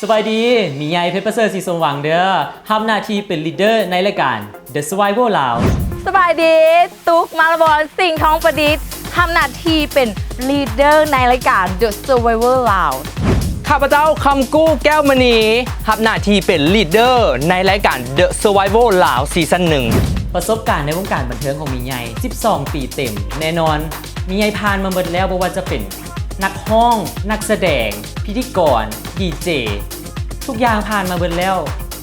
ສະບາຍດີ ມີໃຫຍ່ ເພັດປະເສີດ ສີສົມຫວັງເດີ ຮັບໜ້າທີ່ເປັນລີດເດີໃນລາຍການ The Survivor ລາວ. ສະບາຍດີ ຕຸກ ມາລະບອນ ສິງທອງປະດິດ ຮັບໜ້າທີ່ເປັນລີດເດີໃນລາຍການ The Survivor ລາວ. ຂ້າພະເຈົ້າ ຄຳກູ້ ແກ້ວມະນີ ຮັບໜ້າທີ່ເປັນລີດເດີໃນລາຍການ The Survivor ລາວ ຊີຊັນໜຶ່ງ. ປະສົບການໃນວົງການບັນເທີງຂອງມີໃຫຍ່ ສິບສອງປີເຕັມ ແນ່ນອນ ມີໃຫຍ່ຜ່ານມາໝົດແລ້ວ ບໍ່ວ່າຈະເປັນ ນັກຮ້ອງ, ນັກສະແດງ, ພິທີກອນ, ດີເຈ ທຸກຢ່າງຜ່ານມາເບິດແລ້ວ.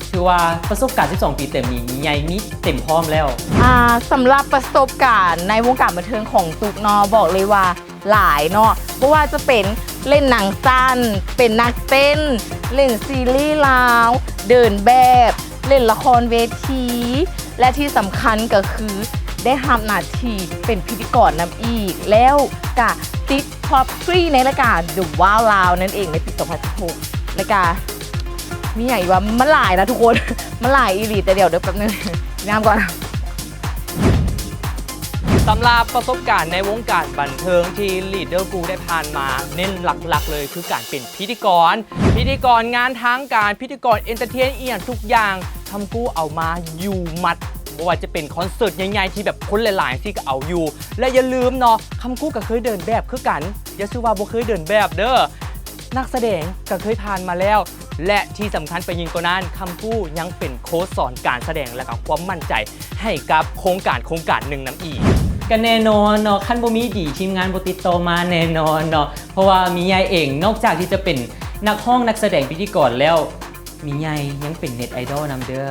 ຖືວ່າປະສົບການສິບສອງປີເຕັມນີ້ ມີໃຫຍ່ມີເຕັມພ້ອມແລ້ວ. ອ່າ ສຳລັບປະສົບການໃນວົງການບັນເທີງຂອງຕຸກເນາະ ບອກເລີຍວ່າຫຼາຍເນາະ ບໍ່ວ່າຈະເປັນເລ່ນໜັງສັ້ນ, ເປັນນັກເຕັ້ນ, ເລ່ນຊີຣີລາວ, ເດີນແບບ, ເລ່ນລະຄອນເວທີ ແລະ ທີ່ສຳຄັນກໍຄືໄດ້ຮັບໜ້າທີ່ເປັນພິທີກອນນຳອີກ ແລ້ວກະຕິດ Top three ໃນລາຍການ The Wow Loud ນັ້ນເອງໃນປີສອງພັນສິບຫົກ ແລ້ວກະມີຫຍັງອີກວະ ມັນຫຼາຍນະທຸກຄົນ ມັນຫຼາຍອີ່ຫຼີ ແຕ່ດຽວເດີແປັບໜຶ່ງ ຍາມກ່ອນ. ສຳລັບປະສົບການໃນວົງການບັນເທີງທີ່ Leader ກູໄດ້ຜ່ານມາ ເນັ້ນຫຼັກໆເລີຍຄືການເປັນພິທີກອນ, ພິທີກອນງານທາງການ, ພິທີກອນ entertain ອີ່ຫຍັງທຸກຢ່າງ ຄຳກູ້ເອົາມາຢູ່ໝັດ ບໍ່ວ່າຈະເປັນຄອນເສີດໃຫຍ່ໆທີ່ແບບຄົນຫຼາຍໆ ທີ່ກໍເອົາຢູ່ ແລະ ຢ່າລືມເນາະ ຄຳກູ້ກໍເຄີຍເດີນແບບຄືກັນ ຢ່າຊື່ວ່າບໍ່ເຄີຍເດີນແບບເດີ ນັກສະແດງກໍເຄີຍຜ່ານມາແລ້ວ ແລະ ທີ່ສຳຄັນໄປຍິ່ງກວ່ານັ້ນ ຄຳກູ້ຍັງເປັນໂຄດສອນການສະແດງ ແລະ ກໍຄວາມໝັ້ນໃຈໃຫ້ກັບໂຄງການໂຄງການໜຶ່ງນຳອີກ. ກໍແນ່ນອນເນາະ ຄັນບໍ່ມີດີ ທີມງານບໍ່ຕິດຕໍ່ມາແນ່ນອນເນາະ ເພາະວ່າມີໃຫຍ່ເອງ ນອກຈາກທີ່ຈະເປັນນັກຮ້ອງ ນັກສະແດງ ພິທີກອນແລ້ວ ມີໃຫຍ່ຍັງເປັນເນັດໄອດອລນຳເດີ.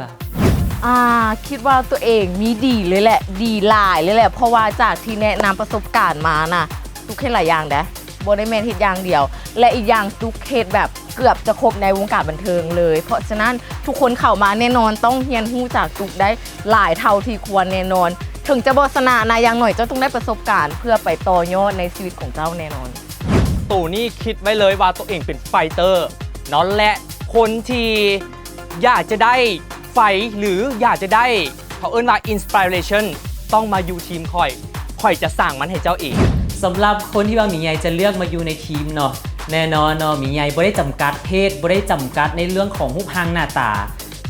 ອ່າ ຄິດວ່າຕົວເອງມີດີເລີຍແຫຼະ ດີຫຼາຍເລີຍແຫຼະ ເພາະວ່າຈາກທີ່ແນະນຳປະສົບການມານະ ຕຸກເຮັດຫຼາຍຢ່າງເດ້ ບໍ່ໄດ້ແມ່ນເຮັດຢ່າງດຽວ ແລະ ອີກຢ່າງຕຸກເຮັດແບບເກືອບຈະຄົບໃນວົງການບັນເທີງເລີຍ ເພາະສະນັ້ນທຸກຄົນເຂົ້າມາແນ່ນອນຕ້ອງຮຽນຮູ້ຈາກຕຸກໄດ້ຫຼາຍເທົ່າທີ່ຄວນແນ່ນອນ ເຖິງຈະບໍ່ຊະນະນະ ຢ່າງໜ້ອຍເຈົ້າຕ້ອງໄດ້ປະສົບການເພື່ອໄປຕໍ່ຍອດໃນຊີວິດຂອງເຈົ້າແນ່ນອນ. ໂຕນີ້ຄິດໄວ້ເລີຍວ່າໂຕເອງເປັນໄຟເຕີເນາະ ແລະ ຄົນທີ່ຢາກຈະໄດ້ໄຟ ຫຼື ຢາກຈະໄດ້ ເຂົາເອີ້ນວ່າ inspiration ຕ້ອງມາຢູ່ທີມຂ້ອຍ ຂ້ອຍຈະສ້າງມັນໃຫ້ເຈົ້າເອງ. ສຳລັບຄົນທີ່ວ່າມີໃຫຍ່ຈະເລືອກມາຢູ່ໃນທີມເນາະ ແນ່ນອນເນາະ ມີໃຫຍ່ບໍ່ໄດ້ຈຳກັດເພດ ບໍ່ໄດ້ຈຳກັດໃນເລື່ອງຂອງຮູບຮ່າງໜ້າຕາ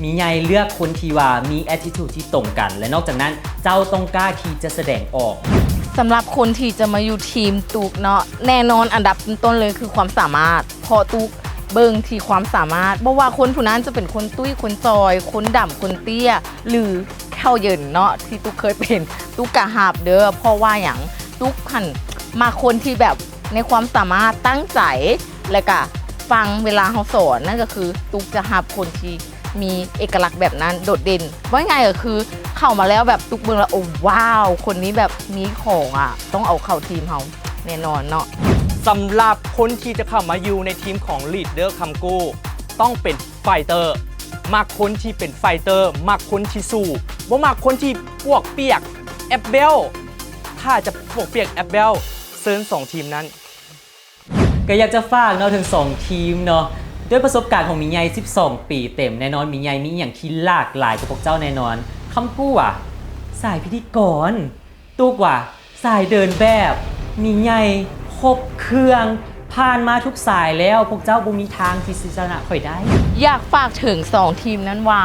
ມີໃຫຍ່ເລືອກຄົນທີ່ວ່າມີ attitude ທີ່ຕົງກັນ ແລະ ນອກຈາກນັ້ນເຈົ້າຕ້ອງກ້າທີ່ຈະສະແດງອອກ. ສຳລັບຄົນທີ່ຈະມາຢູ່ທີມຕຸກເນາະ ແນ່ນອນອັນດັບຕົ້ນໆເລີຍຄືຄວາມສາມາດ ເພາະຕຸກເບິ່ງທີ່ຄວາມສາມາດ ບໍ່ວ່າຄົນຜູ້ນັ້ນຈະເປັນຄົນຕຸ້ຍ ຄົນຈ່ອຍ ຄົນດຳ ຄົນເຕ້ຍ ຫຼື ເຂົ້າເຢັນເນາະ ທີ່ຕຸກເຄີຍເປັນ ຕຸກກະຮັບເດີ ເພາະວ່າຫຍັງ ຕຸກຫັ້ນມັກຄົນທີ່ແບບໃນຄວາມສາມາດ ຕັ້ງໃຈ ແລະກະຟັງເວລາເຮົາສອນ ນັ້ນກໍຄືຕຸກຈະຮັບຄົນທີ່ ມີເອກະລັກແບບນັ້ນໂດດເດັ່ນ ເວົ້າງ່າຍໆກໍຄືເຂົ້າມາແລ້ວແບບຕຸກເບິ່ງແລ້ວ ໂອ້ ວ້າວ ຄົນນີ້ແບບມີຂອງອະ ຕ້ອງເອົາເຂົ້າທີມເຮົາແນ່ນອນເນາະ. ສຳລັບຄົນທີ່ຈະເຂົ້າມາຢູ່ໃນທີມຂອງ Leader ຄຳກູ້ ຕ້ອງເປັນໄຟເຕີ ມັກຄົນທີ່ເປັນໄຟເຕີ ມັກຄົນທີ່ສູ້ ບໍ່ມັກຄົນທີ່ປວກປຽກແອບແບວ ຖ້າຈະປວກປຽກແອບແບວ ເຊີນສອງທີມນັ້ນ ກໍຢາກຈະຝາກເນາະ ເຖິງສອງທີມເນາະ ດ້ວຍປະສົບການຂອງມີໃຫຍ່ສິບສອງປີເຕັມ ແນ່ນອນມີໃຫຍ່ມີອີ່ຫຍັງທີ່ຫຼາກຫຼາຍກວ່າພວກເຈົ້າແນ່ນອນ. ຄຳກູ້ວ່າ ສາຍພິທີກອນ, ຕຸກວ່າ ສາຍເດີນແບບ, ມີໃຫຍ່ ຄົບເຄື່ອງ ຜ່ານມາທຸກສາຍແລ້ວ ພວກເຈົ້າບໍ່ມີທາງທີ່ຊິຊະນະຂ້ອຍໄດ້. ຢາກຝາກເຖິງສອງທີມນັ້ນວ່າ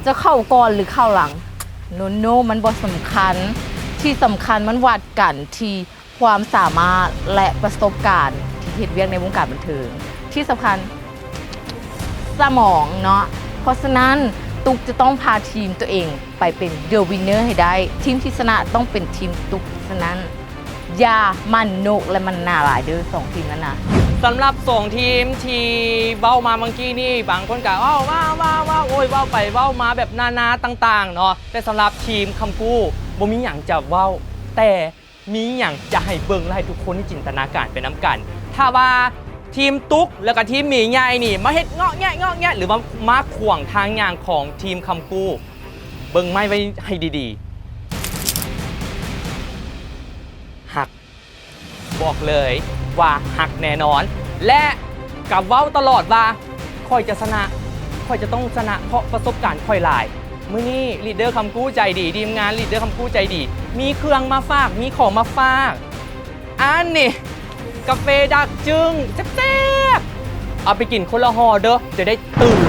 ຈະເຂົ້າກ່ອນ ຫຼື ເຂົ້າຫຼັງ ໂນໆ ມັນບໍ່ສຳຄັນ ທີ່ສຳຄັນມັນວັດກັນທີ່ ຄວາມສາມາດ ແລະ ປະສົບການທີ່ເຮັດວຽກໃນວົງການບັນເທີງ ທີ່ສຳຄັນ ສະໝອງເນາະ. ເພາະສະນັ້ນ ຕຸກຈະຕ້ອງພາທີມຕົວເອງໄປເປັນ The Winner ໃຫ້ໄດ້. ທີມທີ່ຊະນະຕ້ອງເປັນທີມຕຸກເທົ່ານັ້ນ. ຢ່າໝັ້ນນົກ ແລະ ໝັ້ນໜ້າຫຼາຍເດີ ສອງທີມນັ້ນນະ. ສຳລັບສອງທີມທີ່ເວົ້າມາເມື່ອກີ້ນີ້ ບາງຄົນກະເວົ້າ ເວົ້າ ເວົ້າ ເວົ້າ ໂອ້ຍ ເວົ້າໄປເວົ້າມາແບບນານາຕ່າງໆເນາະ ແຕ່ສຳລັບທີມຄຳກູ້ ບໍ່ມີຫຍັງຈະເວົ້າ ແຕ່ ມີຫຍັງຈະໃຫ້ເບິ່ງ ແລະ ໃຫ້ທຸກຄົນໄດ້ຈິນຕະນາການໄປນຳກັນ. ຖ້າວ່າທີມຕຸກ ແລ້ວກະທີມໝີໃຫຍ່ນີ້ ມາເຮັດເງາະແງະ ເງາະແງະ ຫຼືວ່າມາຂວາງທາງຍ່າງຂອງທີມຄຳກູ້ ເບິ່ງໄມ້ໄວ້ໃຫ້ດີໆ ຫັກ ບອກເລີຍວ່າຫັກແນ່ນອນ ແລະ ກະເວົ້າຕະຫຼອດວ່າ ຂ້ອຍຈະຊະນະ ຂ້ອຍຈະຕ້ອງຊະນະ ເພາະປະສົບການຂ້ອຍຫຼາຍ. ມື້ນີ້ Leader ຄຳກູ້ໃຈດີ ທີມງານ Leader ຄຳກູ້ໃຈດີ ມີເຄື່ອງມາຝາກ ມີຂອງມາຝາກ ອັນນີ້ ກາເຟດັກຈຶ້ງແຊບໆ ເອົາໄປກິນຄົນລະຫໍ່ເດີ້ ຈະໄດ້ຕື່ນ.